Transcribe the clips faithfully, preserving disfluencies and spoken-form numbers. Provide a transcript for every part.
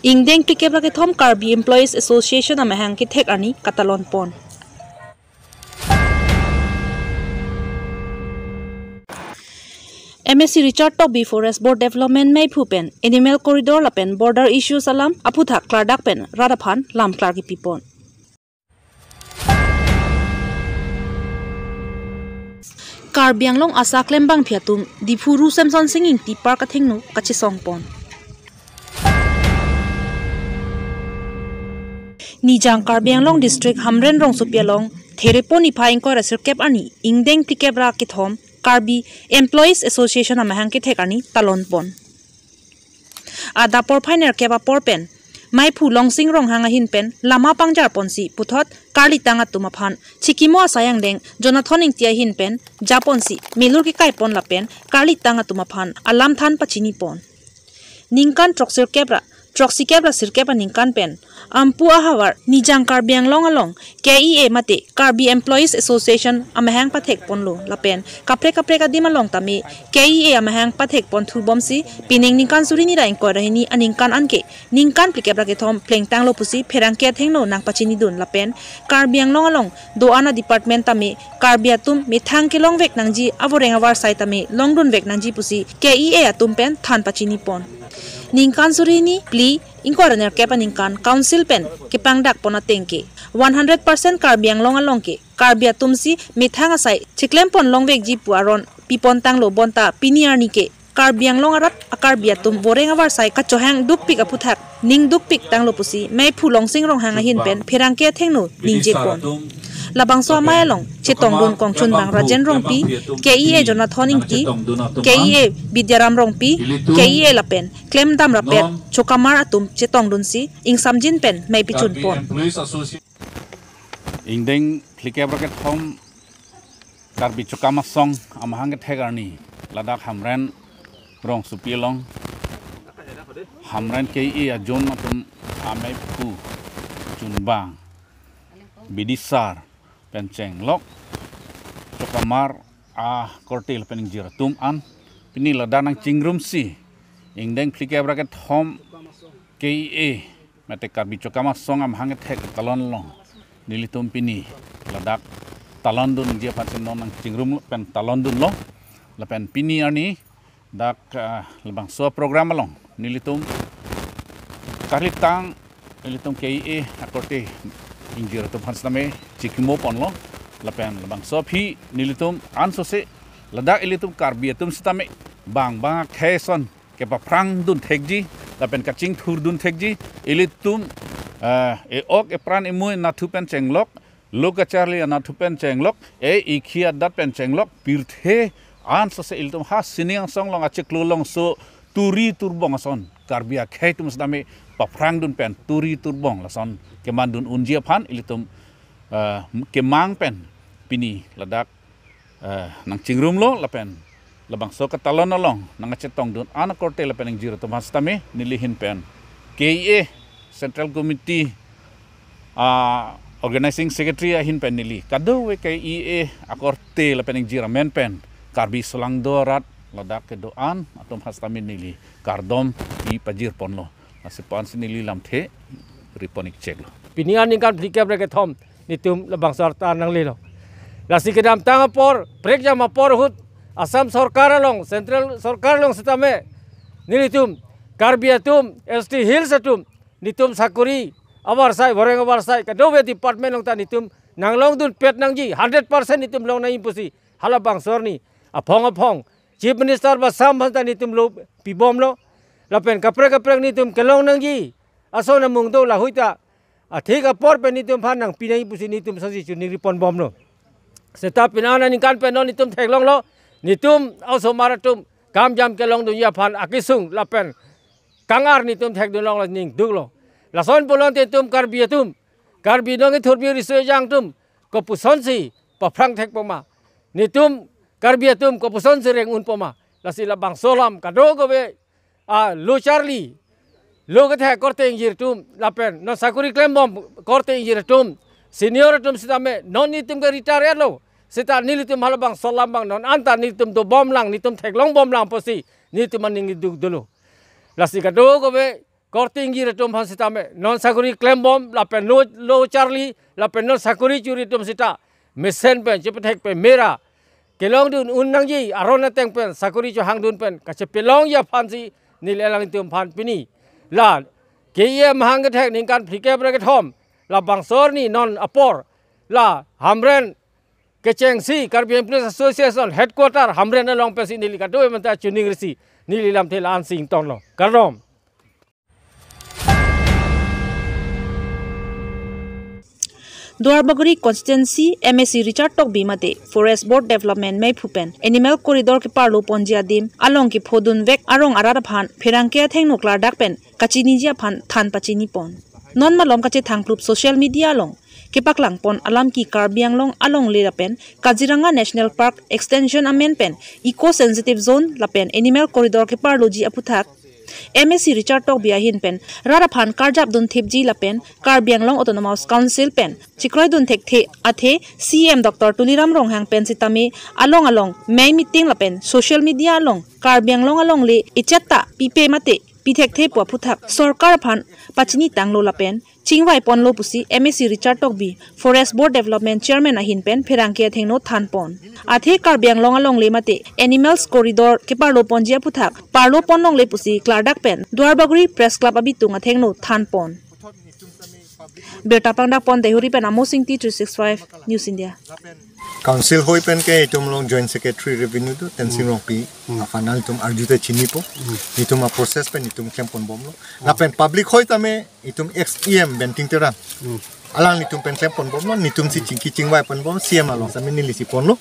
Ingdeng phlikep ra kethom Karbi Employees Association amahang kethek arni katalon pon. M A C Richard Tokbi Forest Board Development meiphu pen Animal Corridor lapen Border Issues alam aphuthak klardak pen rat aphan lam klar kipi pon. Karbi Anglong asa klembangpi atum Diphu Ru Semsonsing Ingti Park athengno kachesong pon. Nijang Karbi Anglong District Hamren rongsopi along Therepo niphai ingkoi ra sirkep arni ingdeng phlikep ra kethom Karbi Employees Association amahang kethek arni talon pon. Adap porphai nerkep apor pen meiphu Longsing Ronghang ahin pen lama pangjar ponsi puthot karlitang atum aphan chikimo asai angdeng Jonathan Ingti ahin pen japonsi melur kekai pon lapen karlitang atum aphan alam than pachini pon. Ningkan throksirkep ra throksikep ra sirkep aningkan pen Ampu ahavar Nijang Karbi Anglong along K E A mate Karbi Employees Association amahang pathek ponlo lapen kaprek kaprek adim along tame K E A amahang pathek pon thubomsi pining ningkan suri hini ra ingkoi ra hini aningkan anke ningkan phlikep ra kethom plengtanglo pusi pherangke athengno nangpachinidun lapen Karbi Anglong along do-an a-department tame Karbi atum methang kelongvek nangji avoreng avarsai tame longdunvek nangji pusi K E A atum pen than pachini pon. Ningkan suri hini phli ingkoi ra nerkep aningkan Council pen kepangdak pon ateng ke one hundred percent Karbi Anglong along ke Karbi atumsi methang asai chiklem pon longvekji pu aron pi pon tanglo bonta pini arni ke Karbi Anglong arat a-Karbi atum voreng avarsai kachohang dukpik aphuthak ning dukpik tanglo pusi meiphu Longsing Ronghang ahin pen pherangke athengno ningje pon. Labangso amei along chetongdun kongchunbang Rajen Rongpi, K E A Jonathan Ingti, K E A Bidyaram Rongpi, K E A lapen klemdam rapet chokamar atum chetongdunsi ingsamjin pen mei pichun pon. Ingdeng phlikep ra kethom Karbi Chokam Asong amahang kethek arni ladak Hamren rongsopi along Hamren K E A ajon atum ameiphu chunbang bidisar pen chenglok chokamar akorte lapen ingjir atum an pini ladak nangchingrumsi ingdeng phlikep ra kethom K E A mate Karbi Chokam Asong amahang kethek talon long nelitum pini ladak talon dunji aphansi non nangchingrum pen talon dunlo lapen pini arni dak, ah, labangso program along nelitum karlitang nelitum K E A akorte ingjir atum aphan sitame chikimo ponlo lapen labangso aphi nelitum ansose ladak ilitum Karbi atum sitame bang bang akhei ason kepaphrang dun thekji lapen kachingthur dun thekji ilitum, eh, e-ok epran emui anatthu pen chenglok, lo kacharli anatthu pen chenglok, e-ikhi adat pen chenglok, pirthe ansose ilitum ha sining angsong along achiklo alongso turi turbong ason Karbi akhei atum sitame paphrang dun pen turi turbong lason keman dun unji aphan ilitum, eh, kemang pen pini ladak, eh, nangchingrumlo lapen labangso katalon along nangkachetong dun an akorte lapen ingjir atum aphan sitame neli ahin pen K E A Central Committee, ah, Organizing Secretary ahin pen neli kadokave K E A akorte lapen ingjir amen pen Karbi solangdo arat ladak kedo-an atum aphan sitame neli kardom pi pajir ponlo. Lasi pu ansi neli lamthe ri pon ik cheklo. Pini aningkan phlikep ra kethom nelitum labangso arta nanglelo. Lasi kedamtang apor, prekjam apor ahut Assam Sorkar along, Central Sorkar along sitame nelitum Karbi atum, S T Hills atum, nelitum sakori avarsai, voreng avarsai, kadokave department along ta nelitum nanglong dunpet nangji, hundred percent nelitum long nangji pusi halabangso arni aphong aphong Chief Minister ba Assam aphan ta nelitum lo pibomlo. Lapen kaprek kaprek nelitum kelong nangji ason amung do lahei ta athik apor pen nelitum aphan nangpi nangji pusi nelitum sasi chuningri ponbomlo. Seta pini aningkan pen non nelitum theklonglo, nelitum a-osomar atum kam jam kelong dunji aphan akesung lapen kangar nelitum thekdun longlo ning duklo. Lason pulote nelitum Karbi atum, Karbi nong ithurbi riso ejang atum kopusonsi paphrang thek poma, nelitum Karbi atum kopusonsi reng un poma. Lasi labangso alam kadokave, ah, lo charli, lo kethek akorte ingjir atum lapen non sakori klembom akorte ingjir atum, senior atum sitame non nelitum ke retire lo. Seta nelitum halabangso alam abang non anta nelitum dobomlang, nelitum theklongbomlang pusi nelitum aning duk dolo. Lasi kadokave korte ingjir atum aphan sitame non sakori klembom lapen lo lo charli lapen non sakori churi atum sita mesen pen chepethek pen mera kelongdun un nangji, aron ateng pen sakori chohangdun pen kachepelongji aphansi neli alangtum aphan pini la K E M hang kethek ningkan phlikep ra kethom labangso arni non apor la Hamren kechengsi Karbi Employees Association headquarter Hamren along pensi neli kado menta chuning risi neli lamthe la-ansi ingtonlo. Kardom. Duarbagori constituency M A C Richard Tokbi mate Forest Board Development meiphu pen Animal Corridor keparlo ponji adim along kephodun vek arong arat aphan pherangke athengno klardak pen kachiniji aphan than pachini pon. Non malom kachethangplup social media along kepaklang pon alam ke Karbi Anglong alongle lapen Kaziranga National Park extension amen pen eco sensitive zone lapen Animal Corridor keparloji aphuthak M A C Richard Tokbi ahin pen rat aphan karjap dun thipji lapen Karbi Anglong Autonomous Council pen chekroidun thekthe athe C E M Doctor Tuliram Ronghang pen sitame along along mei meeting lapen social media along Karbi Anglong alongle ichat ta pipe mate pithekthe pu aphuthak sorkar aphan pachini tanglo lapen chingvai ponlo pusi M A C Richard Tokbi Forest Board Development Chairman ahin pen pherangke athengno than pon. Athe Karbi Anglong alongle mate Animals Corridor keparlo ponji aphuthak parlo pon longle pusi klardak pen Duarbagori Press Club abitung athengno than pon. Birta pangdak pon Deihori pen Amo Singti, three six five News India. Council hoi pen ke itum along Joint Secretary Revenue do Tensing Rongpi aphan nangtum arju te chinipo. Itum a-process pen itum klem ponbomlo. Lapen public hoi tame itum ex E M Benting Terang. Alanglitum pen klem ponbomlo, netum si chingki chingvai ponbom, C E M along sami nelisi ponlo.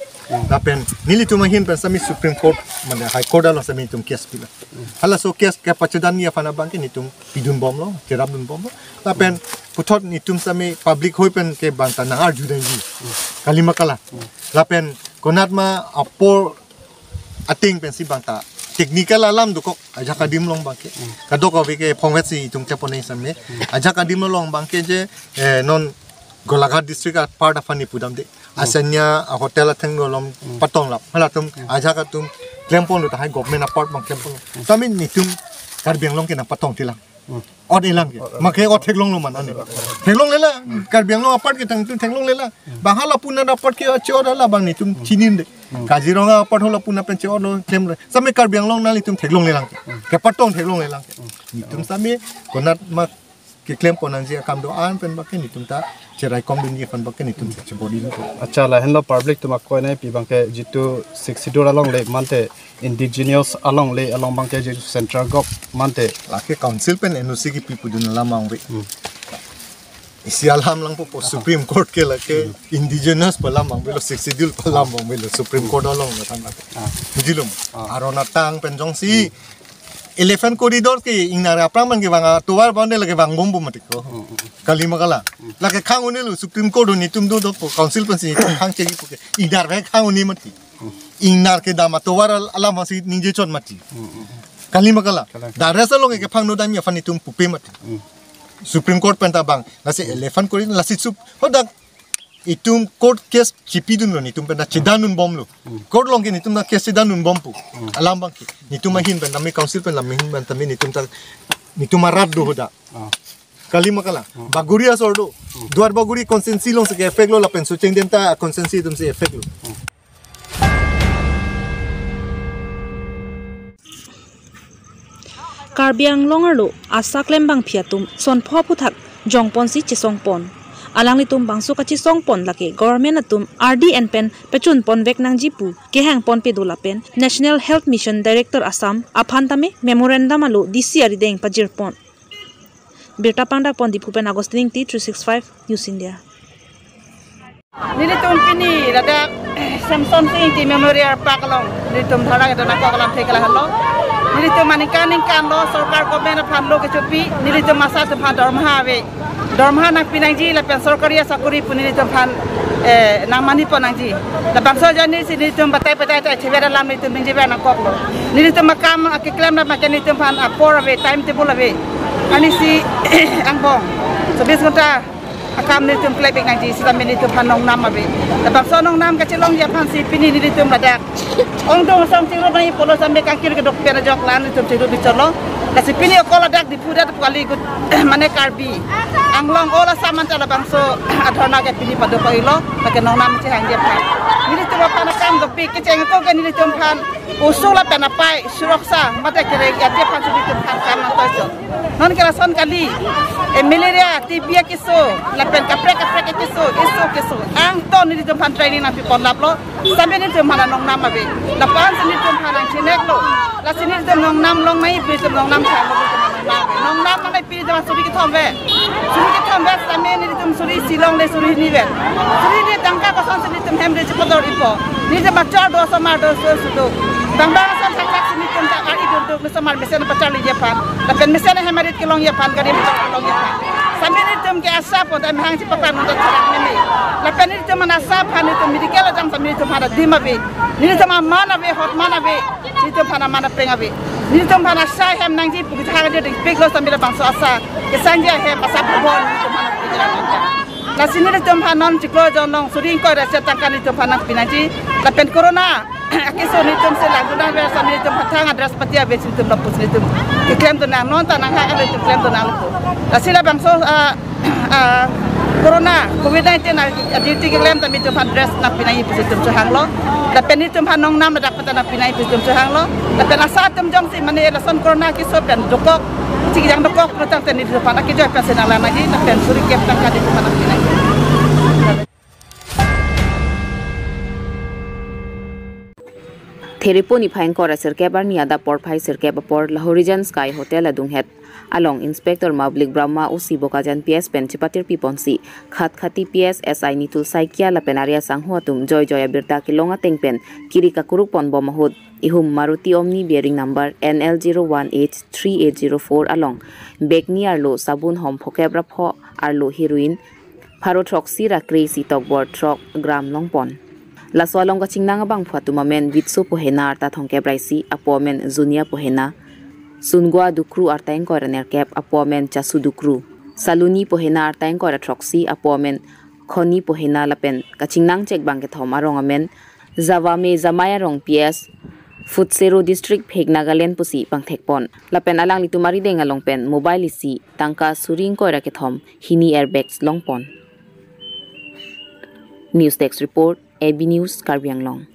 Lapen nelitum ahin pen sami Supreme Court, mane High Court along sami itum case pilo. Halaso case kepachedanji aphan abang ke netum pidunbomlo, cherapdunbomlo. Lapen puthot netum sami public hoi pen ke bangta nang arju dangji. Kalima kala. Lapen konatma apor ateng pensi bangta technical alam dokok ajak adim along abang ke. Kadokave ke phongvet si itum klem pon-e sami. Ajak adim along abang ke je, eh, non Golaghat district apart aphan ni pudamde. Asanya a-hotel athengno along patonglap. Halatum ajak atum klem ponlo tahai government apart abang klem ponlo. Tame netum Karbi Anglong ke nang patong tilang. Ot elang ke. Make ot theklonglo man ani. Theklonglela. Karbi Anglong apart ke tangtu theklonglela. Bang hala Pune apart ke che-ot hala bang netum chininde. Kaziranga apart hala Pune pen che-otlo klemle. Sami Karbi Anglong nanglitum theklonglelang ke. Kepatong theklonglelang ke. Netum sami konatma keklem pon nangji akam do-an pen abang ke netum ta cheraikom dunji aphan abang ke netum chebodi nangkok. Accha, lahenlo public atum akoi nangpi abang ke jitu Sixth Schedule alongle mate indigenous alongle along abang ke jitu central government te. Lake council pen N O C kepi pudun alam abang ave. Isi alam langpo po Supreme Court ke lake indigenous pu alam abang avelo, Sixth Schedule pu alam abang avelo, Supreme Court along lo than lake. Bujilo? Aron atang pen jongsi Elephant Corridor ke ingnar aphrang abang ke vang atovar abang de lake vangbompo mati ko. Kalima kala. Lake khang-un-elo Supreme Court netum do dokpo council pensi netum khang chegi puke. Ingnar ke khang-un-e mati. Ingnar kedam atovar al-, alam hasi ningje chot mati. Kalima kala. Kala. Dares along ke phangno damji aphan netum pupe mati. Supreme Court pen ta bang. Lasi Elephant Corridor lasi sup. Hodak itum court case chipidunlo netum pen ta chedanunbomlo. Court along ke netum ta case chedanunbompo. Alam abang ke. Netum ahin pen tame council pen lam ahin pen tame netum ta netum arat do hoda. Kalima kala. Bagori asor do. Duarbagori constituency along si ke-effect lo lapen Socheng Dhenta constituency atum si effect lo. Karbi Anglong arlo asa klembangpi atum sonpho aphuthak jongponsi chesongpon. Alanglitum bangso kachesongpon lake government atum R D N pen pechunponvek nangji pu kehangponpe do lapen National Health Mission Director Assam aphan tame memorandum alo D C arideng pajirpon. Birta pangdakpon Diphu pen Augustine Ingti, three six five News India. Nelitum pini ladak Semsonsing Ingti Memorial Park along nelitum dhorna kedo nangkok alam thek lahelo. Nelitum aningkan ningkan lo sorkar government aphan lo kechopi, nelitum asar atum aphan dormaha ave. Dormaha nangpi nangji lapen sorkari asakori pu nelitum aphan, eh, nangmanipon nangji. Labangso ajoine si nelitum batai batai ta chever alam nelitum ningjever nangkoklo. Nelitum akam akeklem abang ke nelitum aphan apor ave, time table ave. Ani si angbong chobis ghonta Akam nelitum klebek nangji sitame nelitum aphan nongnam ave. Labangso nongnam kachelongji aphansi pini nelitum ladak ongdung asong chingrum nangji pulo sitame kangkir kedok pen ajok la nelitum chingrum bicholo. Lasi pini okol ladak Diphu det kali gut mane Karbi Anglong all Assam anta labangso adharna ke pini pado pailo, lake nongnam chehangji aphan. Nelitum aphan akam dopik kecheng ako ke nelitum aphan oso lapen apai suraksa mate kereng aje aphansi nelitum aphan kam nangtoichot. Non ke lason kali, eh, malaria, T B akeso, lapen kaprek kaprek akeso, keso keso. Angton nelitum aphan training nangpipon laplo, sitame nelitum aphan nongnam ave. Lapu-ansi nelitum aphan nangchineklo. Lasi nelitum nongnam long nai, nelitum nongnam chang nelitum aphan nongnam ave. Nongnam nang nai pini jama suri kethom ave. Suri kethom ave sitame nelitum suri isi longle, suri hini ave. Suri hini tangka kosonsi nelitum hem re chepador-ipo. Nelitum achor do, osomar do, so sudo. Bang bang ason thakthak si nelitum ta ari dunduk, osomar mesen pacharliji aphan. Lapen mesen hem arit kelongji aphan, gari motor kelongji aphan. Sitame nelitum ke ASHA apot amahang chepaklang nonta charang meme. Lapen nelitum aphan ASHA aphan nelitum medical ajang sitame nelitum aphan adim ave. Nelitum aman ave, hotman ave. Nelitum aphan aman apeng ave. Nelitum aphan ASHA hem nangji pu kejahang aje dingpiklo sitame labangso ASHA kesangji ahem ASHA bhavan nelitum aphan nangpiklo. Lasi nelitum aphan non chiklo jon along suri ingkoi ra seta tangka nelitum aphan nangpi nangji. Lapen corona akeso nelitum si langdun nang ave sitame nelitum aphan thang adress pati ave si nelitum lapusi nelitum keklem dun nang, nonta nanghak ave nelitum klem dun nangpo. Lasi labangso, ah, ah, corona covid nineteen a, a duty keklem ta nelitum aphan dress nangpi nangji pusi nelitum chehanglo. Lapen nelitum aphan nongnam ladak pata nangpi nangji pusi nelitum chehanglo. Lapen ASHA atum jongsi mane lason corona keso pen dokok, chikjang dokok lo tangte nelitum aphan akejoi pensi nanglang nangji, lapen suri kep tangka nelitum aphan nangpi nangji. Therepo niphai ingkoi ra sirkep arni adap porphai sirkep apor Lahorijan Sky Hotel adunghet along Inspector Mablik Brahma, O C Bokajan P S pen chepatirpi ponsi Khatkhati P S S I Nitul Saikia lapen Arya Sangho atum joijoi abirta kelong ateng pen kiri kakuruk pon bom ahut ihum Maruti Omni bearing number N L zero one H three eight zero four along bag ni arlo sabun hom phokep ra pho, arlo heroin pharo throksi ra kre-isi tokbor throk gram longpon. Laso along kachingnang abangphu atum amen Vitso Pohena arta thomkep ra isi, apo amen Junia Pohena, Sungwa Dukru arta ingkoi ra nerkep, apo amen Chasu Dukru, Saluni Pohena arta ingkoi ra throksi, apo amen Khoni Pohena lapen kachingnang chek bang kethom arong amen Jawame Jamai arong P S, Futsero District, phek Nagaland pusi pangthekpon. Lapen alanglitum arideng along pen mobile isi, tangka suri ingkoi ra kethom, hini airbags longpon. News Desk Report, A B News, Karbi Anglong.